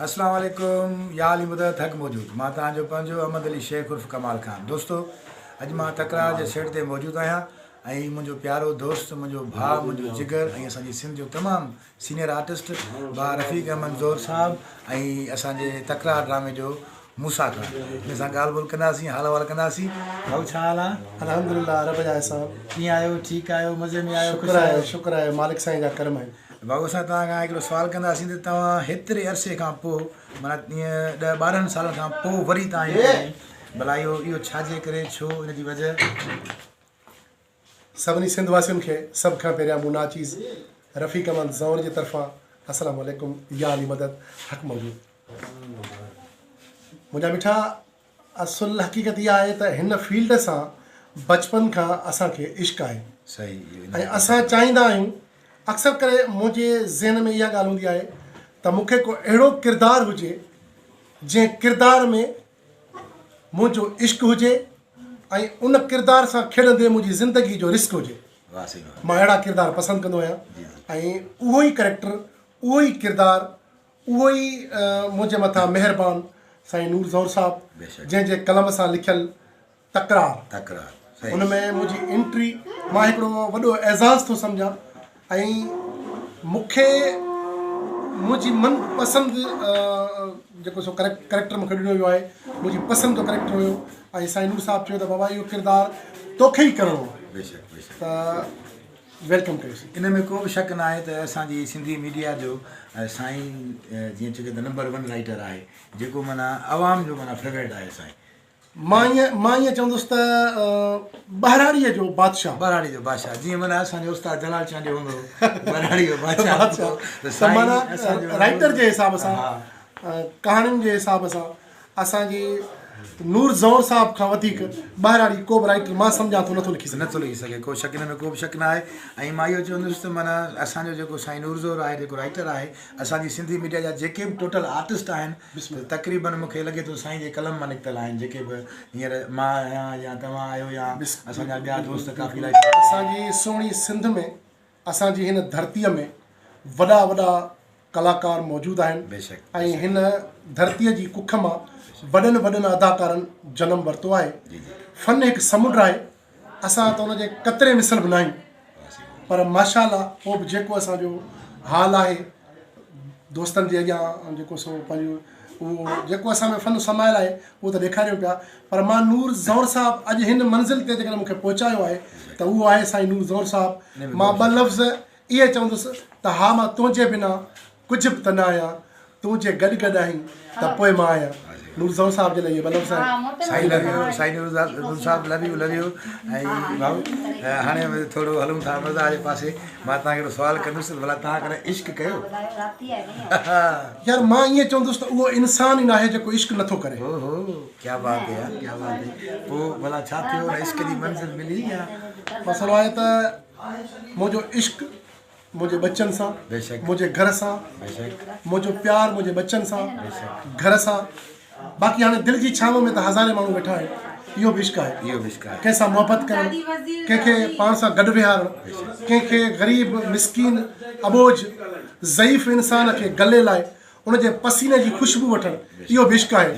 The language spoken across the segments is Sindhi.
اسلام عليڪم يا علي مدد حق موجود مان توهان جو پنهنجو احمد علي شيخ عرف ڪمال خان دوستو اڄ مان تڪرار جي سيٽ تي موجود آهيان ۽ منهنجو پيارو دوست منهنجو ڀاء منهنجو جگر ۽ اسان جي سنڌ جو تمام سينيئر آرٽسٽ ڀاء رفيق احمد زور صاحب ۽ اسان جي تڪرار ڊرامي جو موسيٰ خان ان سان ڳالهه ٻولهه ڪنداسين حال احوال ڪنداسين ڀائو ڇا حال آ؟ الحمدلله رب جا احسان. ڪيئن آهيو ٺيڪ آهيو مزي ۾ آهيو خوش آهيو؟ شڪر آهي مالڪ سائين جا ڪرم آهن. ڀائو اسان توهان کان هڪڙو سوال ڪنداسين ته توهان هيتري عرصي کان پوء معنيٰ ائين ڏهه ٻارهن سالن کان پوء وري توهان ائين ڪيو ڀلا اهو اهو ڇا جي ڪري ڇو ان جي وجه؟ سڀني سنڌ واسين کي سڀ کان پهريان مون ناچيز رفيق احمد زئور جي طرفان السلام عليڪم يا علي مدد حق موجود منهنجا مٺا اصل حقيقت اها آهي ته هن فيلڊ سان بچپن کان اسان کي عشق آهي ۽ اسان چاهيندا آهيون اڪثر ڪري منهنجي ذهن ۾ اها ڳالهه هوندي آهي ته مون کي ڪو اهڙو ڪردار هجي جنهن ڪردار ۾ منهنجو عشق هجي ۽ ان ڪردار سان کيڏندي منهنجي زندگي جو رسڪ هجي مان اهڙا ڪردار پسند ڪندو آهيان ۽ اهو ئي ڪريڪٽر اهو ئي ڪردار اهو ئي منهنجي مٿان مهربان سائين نور زئور صاحب جنهن جي قلم سان لکيل تڪرار ان ۾ منهنجي انٽري مان هڪڙو وڏو اعزاز ٿو سمجهان ۽ مون کي منهنجي من پسند جيڪو سو ڪريڪٽر مون کي ڏنو ويو آهي منهنجي پسند جو ڪريڪٽر هيو ۽ سائين نور صاحب چيو ته بابا اهو ڪردار توکي ئي ڪرڻو آهي ته welcome ڪيوسين. ان ۾ ڪو به شڪ ناهي ته اسان جي سنڌي ميڊيا جو سائين جيئن چئجي ته نمبر ون رائيٽر آهي جيڪو معنيٰ عوام جو معنيٰ فيوريٽ آهي سائين. مان ائين مان ائين چوندس ته ٻهراڙيء جو بادشاهه. ٻهراڙيء جو بادشاهه جيئن معنيٰ اسان جو استاد جلال چانڊيو هوندو هو ٻهراڙيء جو بادشاهه هوندو هو ته سائين معنيٰ اسان جو رائيٽر جي حساب سان ڪهاڻين جي حساب سان اسان جي نور زئور صاحب کان وڌيڪ ٻهراڙي ڪو به رائيٽر مان سمجهان ٿو نٿو لکي سگهي. نٿو لکي سگهي ڪو شڪ ان ۾ ڪو به شڪ نه آهي ۽ مان اهو چوندس ته معنيٰ اسان جو جيڪو سائين نور زئور آهي جيڪو رائيٽر آهي اسان جي سنڌي ميڊيا جا جيڪي به ٽوٽل آرٽسٽ آهن ته تقريبن مون کي لڳي ٿو سائين جي قلم مان نڪتل آهن جيڪي به هينئر مان آهيان يا توهان آهيو يا اسان جا ٻيا دوست ڪافي الائي ڇا. اسان جي سهڻي سنڌ ۾ اسان جي هن ڌرتيء ۾ وڏا وڏا ڪلاڪار موجود آهن ۽ هن ڌرتيء جي ڪک مان وڏن وڏن اداڪارن جنم ورتو آهي. فن هڪ سمنڊ آهي، اسان ته ان جي قطري مثل به ناهيون پر ماشاء الله پوء به جيڪو اسان جو حال آهي دوستن جي اڳيان جيڪو سو پنهنجو اهو جيڪو اسان ۾ فن سمايل آهي اهو ته ڏيکاريون پيا پر مان نور زئور صاحب اڄ هن منزل تي جيڪڏهن مون کي پهچايو آهي ته اهو آهي سائين نور زئور صاحب مان ٻه لفظ اهي چوندس ته ها مان تنهنجي بنا ڪجهه به ته نه آهيان تون جي گڏ گڏ آهين ته پوء مان آهيان نور زئور صاحب جي لاء اهي ٻه لفظ آهن. سائين لو يو سائين نور صاحب لو يو لو يو ۽ ڀائو هاڻي ٿورو هلون ٿا مزاح جي پاسي مان توهان کي هڪڙو سوال ڪندس ته ڀلا توهان ڪڏهن عشق ڪيو؟ يار مان ائين چوندس ته اهو انسان ئي ناهي جيڪو عشق نٿو ڪري. هو هو ڪيا بات هي يار ڪيا بات هي پوء ڀلا ڇا ٿيو ان عشق جي منزل ملي يا؟ مسئلو آهي ته منهنجو عشق منهنجي ٻچن سان منهنجي گهر سان منهنجو پيار منهنجي ٻچن سان گهر سان باقي هاڻي دل جي ڇانو ۾ ته هزارين ماڻهو ويٺا آهن اهو به عشق آهي ڪنهن سان محبت ڪرڻ ڪنهن کي پاڻ سان گڏ ويهارڻ ڪنهن کي غريب مسڪين اٻوجهه ضعيف انسان کي گلي لائي ان جي پسيني جي خوشبو وٺڻ اهو به عشق آهي.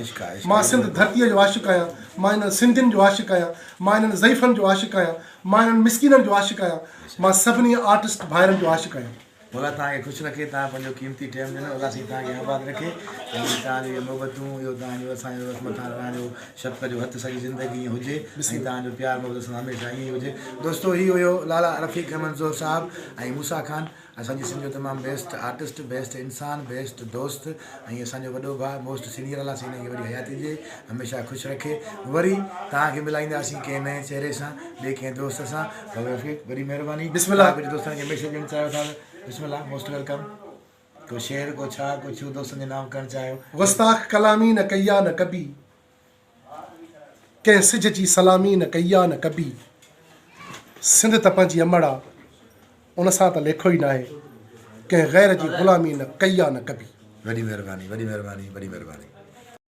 مان سنڌ ڌرتيء جو عاشق آهيان، مان انهن سنڌين جو عاشق آهيان، مان انهن ضعيفن جو عاشق آهيان، مان انهن مسڪينن جو عاشق آهيان، مان سڀني آرٽسٽ ڀائرن جو عاشق آهيان. مولا توهان کي خوش رکي توهان پنهنجو قيمتي ٽيم ڏنو الله سائين توهان کي آباد رکي ۽ توهان جو اهي محبتون اهو توهان جو اسان جو مٿان توهان جو شفقت جو هٿ سڄي زندگي ائين هجي ۽ توهان جو پيار محبت اسان سان هميشه ائين ئي هجي دوستو هي هيو لالا رفيق احمد زور صاحب ۽ موسيٰ خان اسان جي سنڌ جو تمام بيسٽ آرٽسٽ بيسٽ انسان بيسٽ دوست ۽ اسان جو وڏو ڀاء موسٽ سينيئر الله سائين هن کي وڏي حياتي ڏي هميشه خوش رکي وري توهان کي ملائينداسين ڪنهن نئين چهري سان ٻئي ڪنهن دوست سان ڀائو رفيق وڏي مهرباني بسم الله ڪجهه دوستن کي ميسيج ڏيڻ چاهيو ٿا ته بسم الله موسٽ welcome ڪو شعر ڪو ڇا ڪو ڇو دوستن جي نام ڪرڻ چاهيو. گستاخ ڪلامي نه ڪئي آ نه ڪبي. ڪنهن سج جي سلامي نه ڪئي آ نه ڪبي. سنڌ ته پنهنجي امڙ آ، ان سان ته ليکو ئي ناهي. ڪنهن غير جي غلامي نه ڪئي آ نه ڪبي. وڏي مهرباني وڏي مهرباني وڏي مهرباني.